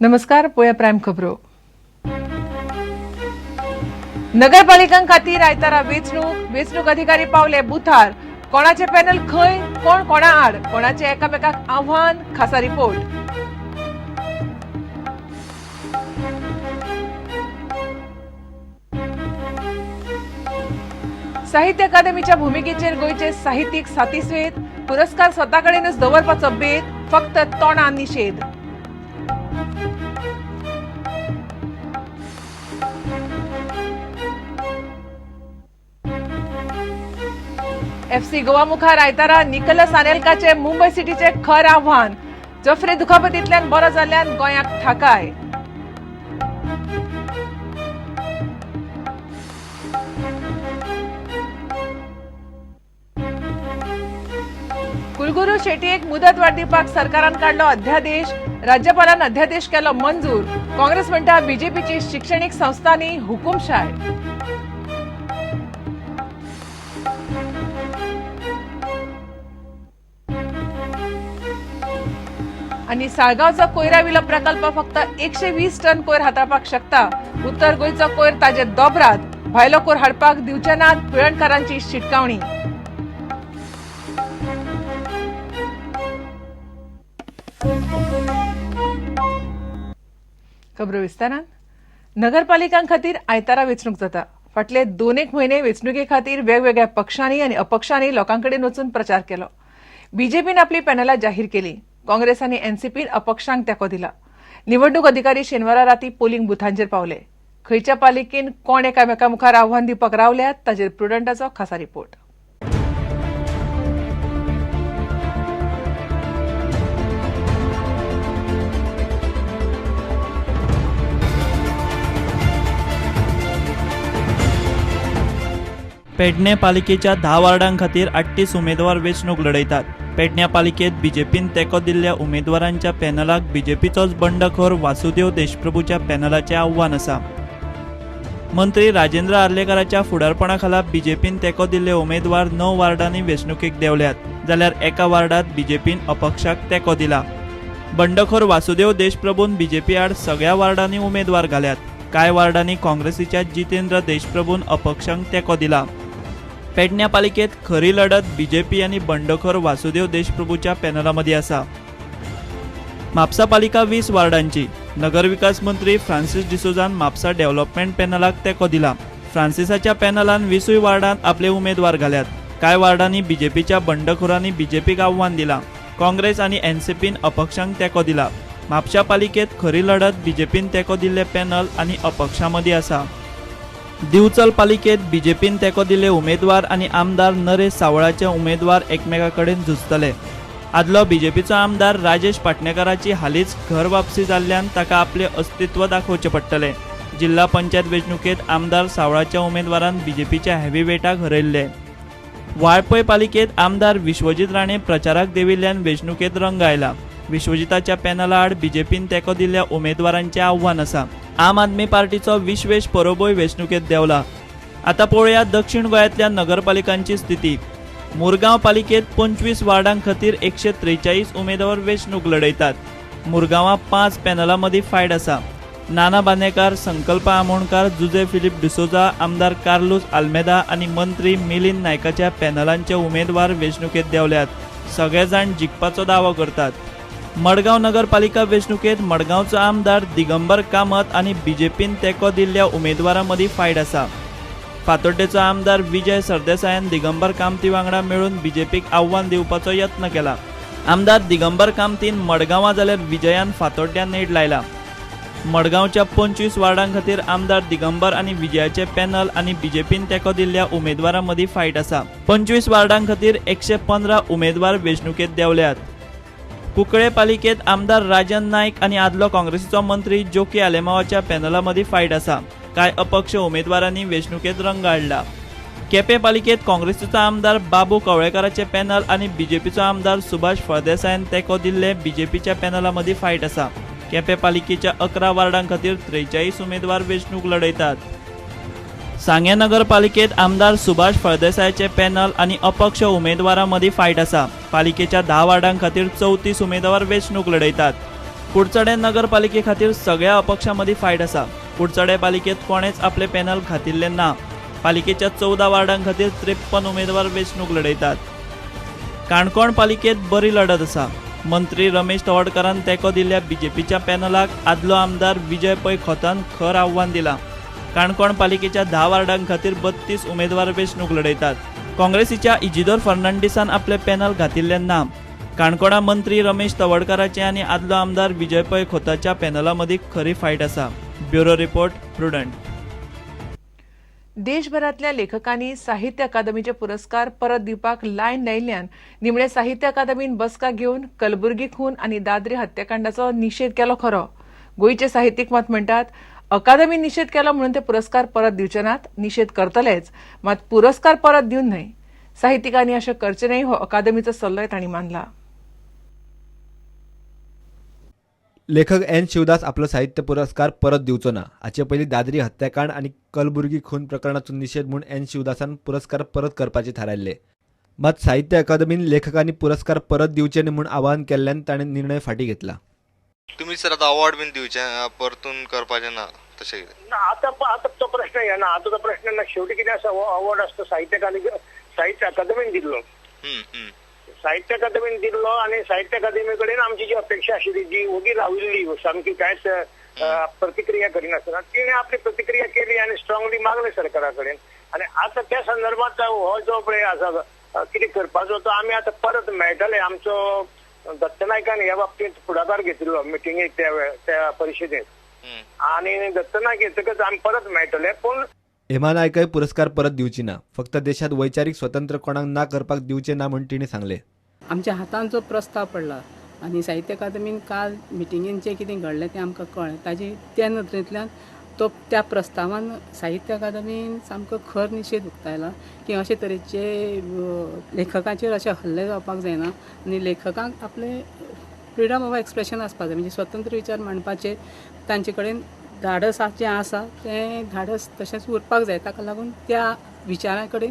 नमस्कार, पोया प्रायम खबरो. नगरपालिकां खातीर आयतारा वेंचणूक. वेंचणूक अधिकारी पावले बुथार. कोणाचे पॅनल खंय, कोण कोणा आड, कोणाचे एकामेकाक आव्हान, खासा रिपोर्ट. साहित्य अकादमीच्या भुमिकेचेर गोंयचे साहित्यीक सातीस्वेत. पुरस्कार स्वता कडेनच दवरपाचो बेत, फक्त तोंडान निशेध. एफसी गोवा मुखार आयतारा निकलस आनेलकाचे मुंबय सिटीचे खर आव्हान. जफ्रे दुखापतींतल्यान बरो जाल्ल्यान गोंयाक थाकाय. कुलगुरू शेटयेक मुदत वाड दिवपाक सरकारान काडलो अध्यादेश. राज्यपालान अध्यादेश केलो मंजूर. काँग्रेस म्हणटा बीजेपीची शिक्षणीक संस्थांनी हुकुमशाय. आनी साळगांवचो कोयरा विलो प्रकल्प फक्त 120 टन कोयर हाताळपाक शकता. उत्तर गोंयचो कोयर ताजे दोबरात, भायलो कोयर हाडपाक दिवचे नात, पिळर्णकारांची शिटकावणी. खबरो विस्तारान. नगरपालिकां खातीर आयतारा वेंचणूक जाता. फाटले 2-1 म्हयने वेंचणुके खातीर वेगवेगळ्या पक्षांनी आनी अपक्षांनी लोकां कडेन वचून प्रचार केलो. बीजेपीन आपली पॅनलां जाहीर केली. काँग्रेस आनी एनसीपीन अपक्षांक तेंको दिला. निवडणूक अधिकारी शेनवारा राती पोलिंग बुथांचेर पावले. खंयच्या पालिकेन कोण एकामेका मुखार आव्हान दिवपाक रावल्यात ताचेर प्रुडंटाचो खासा रिपोर्ट. पेडणे पालिकेच्या 10 वार्डां खातीर 38 उमेदवार वेंचणूक लढयतात. पेडण्या पालिकेत बीजेपीन तेंको दिल्ल्या उमेदवारांच्या पॅनलाक बीजेपीचोच बंडखोर वासुदेव देशप्रभूच्या पॅनलाचें आव्हान आसा. मंत्री राजेंद्र आर्लेकाराच्या फुडारपणा खाला बीजेपीन तेंको दिल्ले उमेदवार 9 वार्डांनी वेंचणुकेक देंवल्यात, जाल्यार एका वार्डांत बीजेपीन अपक्षाक तेंको दिला. बंडखोर वासुदेव देशप्रभून बीजेपी आड सगळ्या वार्डांनी उमेदवार घाल्यात. कांय वार्डांनी काँग्रेसीच्या जितेंद्र देशप्रभून अपक्षांक तेंको दिला. पेडण्या पालिकेत खरी लढत बीजेपी आनी बंडखोर वासुदेव देशप्रभूच्या पॅनला मदीं आसा. म्हापसा पालिका 20 वार्डांची. नगरविकास मंत्री फ्रांसीस डिसोजान म्हापसा डेव्हलपमेंट पॅनलाक तेंको दिला. फ्रांसिसाच्या पॅनलान 20 वार्डांत आपले उमेदवार घाल्यात. कांय वार्डांनी बीजेपीच्या बंडखोरांनी बीजेपीक आव्हान दिला. काँग्रेस आनी एनसीपीन अपक्षांक तेंको दिला. म्हापशा पालिकेत खरी लढत बीजेपीन तेंको दिल्ले पॅनल आनी अपक्षां मदीं आसा. दिवचल पालिकेत बीजेपीन तेंको दिल्ले उमेदवार आनी आमदार नरेश सावळाचे उमेदवार एकमेकां कडेन झुजतले. आदलो बीजेपीचो आमदार राजेश पाटणेकाराची हालींच घर वापसी जाल्ल्यान ताका आपलें अस्तित्व दाखोवचें पडटलें. जिल्हा पंचायत वेंचणुकेंत आमदार सावळाच्या उमेदवारान बीजेपीच्या हेवीवेटाक हरयल्ले. वाळपय पालिकेत आमदार विश्वजीत राणे प्रचाराक देंविल्ल्यान वेंचणुकेंत रंग आयला. विश्वजिताच्या पॅनला आड बीजेपीन तेंको दिल्ल्या उमेदवारांचें आव्हान आसा. आम आदमी पार्टीचो विश्वेश परोबय वेंचणुकेंत देंवला. आतां पळोवया दक्षिण गोंयांतल्या नगरपालिकांची स्थिती. मुरगांव पालिकेत 25 वार्डां खातीर 143 उमेदवार वेंचणूक लढयतात. मुरगांवां 5 पॅनलां मदीं फायट आसा. नाना बांदेकार, संकल्प आमोणकार, जुजे फिलीप डिसोजा, आमदार कार्लूस आल्मेदा आनी मंत्री मिलिंद नायकाच्या पॅनलांचे उमेदवार वेंचणुकेंत देंवल्यात. सगळे जाण जिखपाचो दावो करतात. मडगांव नगरपालिका वेंचणुकेंत मडगांवचो आमदार दिगंबर कामत आनी बीजेपीन तेंको दिल्ल्या उमेदवारां मदीं फायट आसा. फातोड्डेचो आमदार विजय सरदेसायान दिगंबर कामती वांगडा मेळून बीजेपीक आव्हान दिवपाचो यत्न केला. आमदार दिगंबर कामतीन मडगांवां जाल्यार विजयान फातोड्ड्यां नेट लायला. मडगांवच्या 25 वार्डां खातीर आमदार दिगंबर आनी विजयाचे पॅनल आनी बीजेपीन तेंको दिल्ल्या उमेदवारां मदीं फायट आसा. 25 वार्डां खातीर 115 उमेदवार वेंचणुकेंत देंवल्यात. कुंकळे पालिकेत आमदार राजन नायक आनी आदलो काँग्रेसीचो मंत्री जोकी आलेमावाच्या पॅनला मदीं फायट आसा. कांय अपक्ष उमेदवारांनी वेंचणुकेंत रंग हाडला. केपें पालिकेत काँग्रेसीचो आमदार बाबू कवळेकाराचे पॅनल आनी बीजेपीचो आमदार सुभाष फळदेसायान तेंको दिल्ले बीजेपीच्या पॅनला मदीं फायट आसा. केपें पालिकेच्या 11 वार्डां खातीर 43 उमेदवार वेंचणूक लढयतात. सांगें नगरपालिकेत आमदार सुभाष फळदेसायाचे पॅनल आनी अपक्ष उमेदवारां मदीं फायट आसा. पालिकेच्या 10 वार्डां खातीर 34 उमेदवार वेंचणूक लढयतात. कुडचडें नगरपालिके खातीर सगळ्या अपक्षां मदीं फायट आसा. कुडचडें पालिकेंत कोणेच आपलें पॅनल घातिल्लें ना. पालिकेच्या 14 वार्डां खातीर 53 उमेदवार वेंचणूक लढयतात. काणकोण पालिकेंत बरी लढत आसा. मंत्री रमेश तवडकारान तेंको दिल्ल्या बीजेपीच्या पॅनलाक आदलो आमदार विजय पै खोतान खर आव्हान दिलां. काणकोण पालिकेच्या 10 वार्डां खातीर 32 उमेदवार वेंचणूक लढयतात. काँग्रेसीच्या इजिदोर फर्नांडीसान आपलें पॅनल घातिल्लें ना. काणकोणा मंत्री रमेश तवडकाराचे आनी आदलो आमदार विजय पै खोताच्या पॅनला मदीं खरी फायट आसा. Bureau report, Prudent. देशभरांतल्या लेखकांनी साहित्य अकादमीचे पुरस्कार परत दिवपाक लायन लायिल्ल्यान निमणे साहित्य अकादमीन बसका घेवन कलबुर्गी खून आनी दादरी हत्याकांडाचो निशेध केलो खरो. गोंयचे साहित्यीक मात म्हणटात, अकादमीन निशेध केलो म्हणून ते पुरस्कार परत दिवचे नात. निशेध करतलेच, मात पुरस्कार परत दिवन न्हय. साहित्यिकांनी अशें करचें न्हय हो अकादमीचो सल्लोय तांणी मानला. लेखक एन शिवदास आपलो साहित्य पुरस्कार परत दिवचो ना. हाचे पयलीं दादरी हत्याकांड आनी कलबुर्गी खून प्रकरणाचो निशेध म्हूण एन शिवदासान पुरस्कार परत करपाचे थारायल्ले. मात साहित्य अकादमीन लेखकांनी पुरस्कार परत दिवचे न्हय म्हूण आवाहन केल्ल्यान ताणें निर्णय फाटीं घेतला. तुमी सर आतां अवॉर्ड बीन दिवचे परतून करपाचें ना तशें कितें ना, आतां आतां तो प्रश्न येना. आतां तो प्रश्न ना. शेवटी कितें आसा, हो अवॉर्ड आसता साहित्य अकादमी, साहित्य अकादमीन दिल्लो. साहित्य अकादमीन दिल्लो आनी साहित्य अकादमी कडेन आमची जी अपेक्षा आशिल्ली, जी ओगी राविल्ली, सामकी कांयच प्रतिक्रिया करिनासतना, तिणें आपली प्रतिक्रिया केली आनी स्ट्रॉंगली मागलें सरकारा कडेन. आनी आतां त्या संदर्भात हो जो पळय आसा कितें करपाचो, तो आमी आतां परत मेळटले. आमचो दत्त नायकान ह्या बाबतींत फुडाकार घेतिल्लो मिटिंगेक त्या परिशदेंत आनी दत्त नायक येतकच आमी परत मेळटले. पूण हेमा नायकय पुरस्कार परत दिवची ना, फक्त देशात वैचारिक स्वतंत्र कोणाक ना करपाक दिवचे ना म्हूण तिणें सांगलें. आमच्या हातान जो प्रस्ताव पडला आनी साहित्य अकादमीन काल मिटिंगेन जें कितें घडलें तें आमकां कळ्ळें. ताजी त्या नदरेंतल्यान तो त्या प्रस्तावान साहित्य अकादमीन सामको खर निशेध उक्तायला की अशे तरेचे लेखकांचेर अशे हल्ले जावपाक जायना आनी लेखकांक आपले फ्रिडम ऑफ एक्सप्रेशन आसपाक जाय, म्हणजे स्वतंत्र विचार मांडपाचे तांचे कडेन धाडस जें आसा तें धाडस तशेंच उरपाक जाय. ताका लागून त्या विचारां कडेन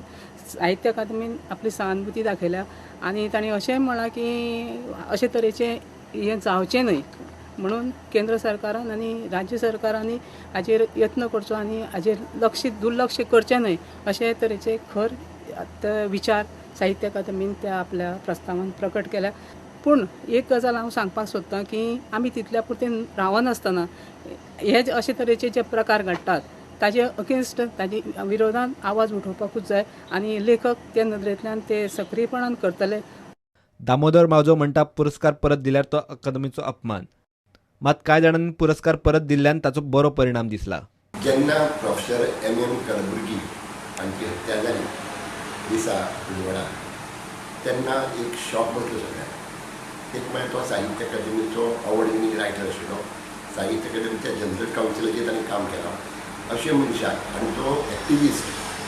साहित्य अकादमीन आपली सहानुभूती दाखयल्या आनी तांणी अशेंय म्हळां की अशे तरेचें हें जावचें न्हय म्हणून केंद्र सरकारान आनी राज्य सरकारांनी हाजेर यत्न करचो आनी हाजेर लक्ष दुर्लक्ष करचें न्हय अशे तरेचे खर विचार साहित्य अकादमीन त्या आपल्या प्रस्तावान प्रकट केल्या. पूण एक गजाल हांव सांगपाक सोदतां की आमी तितल्या पुरतें रावनासतना हे अशे तरेचे जे प्रकार घडटात ताजे अगेन्स्ट, ताजे विरोधान आवाज उठोवपाकूच जाय आनी लेखक त्या नदरेंतल्यान ते सक्रीयपणान करतले. दामोदर मावजो म्हणटा, पुरस्कार परत दिल्यार तो अकादमीचो अपमान. मात कांय जाणांनी पुरस्कार परत दिल्ल्यान ताचो बरो परिणाम दिसला. जेन्ना प्रोफेसर एम एम कलबुर्गी हांची हत्या जाली दिसा उजवाडा, तेन्ना एक शॉक बसलो सगळ्यांक. एक म्हळ्यार तो साहित्य अकादमीचो अवॉर्ड विनींग रायटर आशिल्लो, साहित्य अकादमीच्या जनरल कावन्सिलाचेर ताणें काम केलां. अशे मनशाक, आनी तो एक्टिविस्ट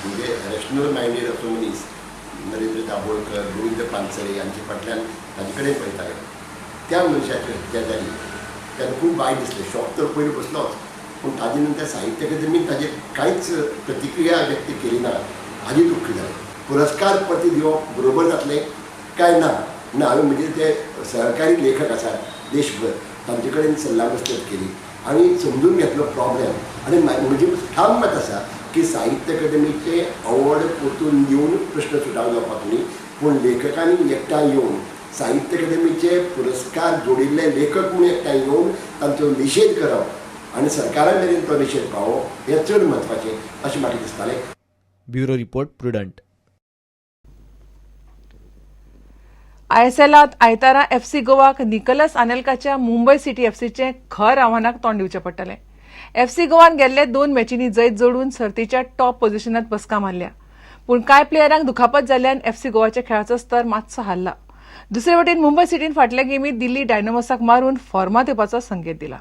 म्हणजे रॅशनल मायंडेड असो मनीस, नरेंद्र दाभोळकर, गोविंद पानसरे हांचे फाटल्यान ताजे कडेन पळयताले, त्या मनशाची हत्या जाली तेन्ना खूब वायट दिसलें. शॉक तर पयलीं बसलोच, पूण ताजे नंतर साहित्य अकादमीन ताजेर कांयच प्रतिक्रिया व्यक्त केली ना हाजें दुख्ख जालें. पुरस्कार परती दिवप बरोबर जातलें काय ना ना, हांवें म्हणजे ते सहकारी लेखक आसात देशभर तांचे कडेन सल्ला मसलत केली आनी समजून घेतलो प्रॉब्लेम. आनी म्हजें ठाम मत आसा की साहित्य अकादमीचे अवॉर्ड परतून दिवन प्रश्न सुटाव जावपाक न्ही, पूण लेखकांनी एकठांय येवन साहित्य अकादमीचे पुरस्कार जोडिल्ले लेखक म्हूण एकठांय येवन तांचो निशेध करप आनी सरकारा मेरेन तो निशेध पावोवप हें चड म्हत्वाचें अशें म्हाका दिसतालें. Bureau report, Prudent. आयएसएलांत आयतारा एफसी गोवाक निकलस आनेलकाच्या मुंबय सिटी एफसीचें खर आव्हानाक तोंड दिवचें पडटलें. एफसी गोवान गेल्ले 2 मॅचींनी जैत जोडून सर्तीच्या टॉप पोझिशनात बसका मारल्या, पूण कांय प्लेयरांक दुखापत जाल्ल्यान एफसी गोवाच्या खेळाचो स्तर मातसो हारला. दुसरे वटेन मुंबय सिटीन फाटल्या गेमीत दिल्ली डायनामोसाक मारून फॉर्मात येवपाचो संकेत दिला.